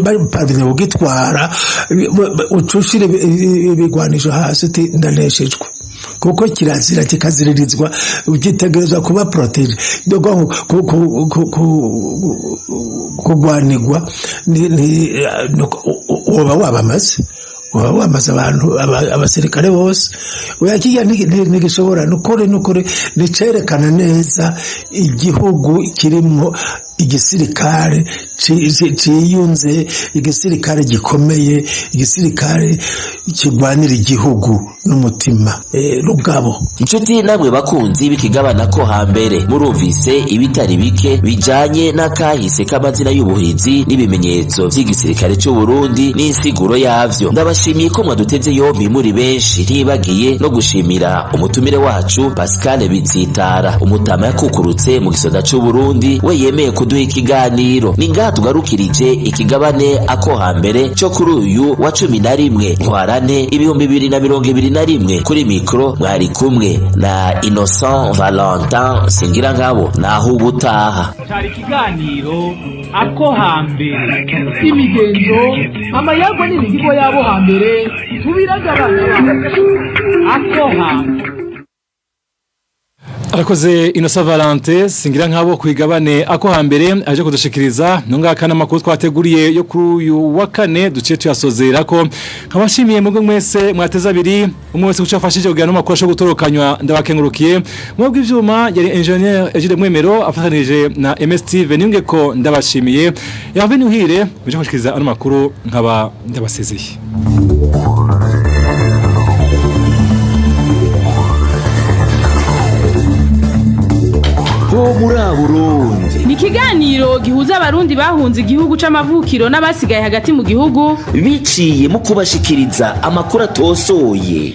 kugitwara, ucushire ibigwanisho hasi uti ndaneshejwe, kuko kirazira kikaziririzwa, gitegerezwa kuba protégé, kugwanirwa. Woba wabamaze, uba wamaze abantu, abasirikare bose. Oya, kirya ntigishobora. Nukuri, nukuri, nicerekana neza igihugu kirimwo Igisirikare ciyunze, igisirikare gikomeye, igisirikare kirwanira igihugu n'umutima rugabo. Inshuti namwe bakunzi b'ikigabana ko hambere, murumvise ibitari bike bijanye n'akahise k'amazina y'ubuhizi n'ibimenyetso vy'igisirikare c'u Burundi n'insiguro yavyo. Ndabashimiye ko mwaduteze yompi muri benshi, ntibagiye no gushimira umutumire wacu Pascal Bitsitara, umutama yakukurutse mu gisoda c'u Burundi, we yemeye kuduha ikiganiro. Ni ngaha tugarukirije ikigabane ako hambere co kuri uyu wa 11 Ntwarante 2021. Kuri mikro mwari kumwe na Innocent Valentin Singirangabo. Naho ubutaha. Cari ikiganiro ako hambere. Imigenzo, amayagwa n'imihigo y'abo hambere tubiragabana. Ako hambere. Arakoze Innocent Valentin Singira nkabo kwigabane ako hambere aje kudushikiriza. Nungaka namakuru twateguriye yo kuri uyu wa kane duciye tuyasozera ko nkabashimiye mugwe mwese mwateza abiri, umwe wese kucafashije kugira no makuru asho gutorokanywa, ndabakengurukiye. Mwebwe ivyuma yari engineer Egide Mwemero afatanije na MS Steve niyunge ko ndabashimiye. Yave nuhire bije kushikiriza ano makuru, nkaba ndabasezeye. Ho muri Burundi Ni ikiganiro gihuza abarundi bahunze igihugu c'amavukiro n'abasigaye hagati mu gihugu biciye mu kubashikiriza amakuru atosoye.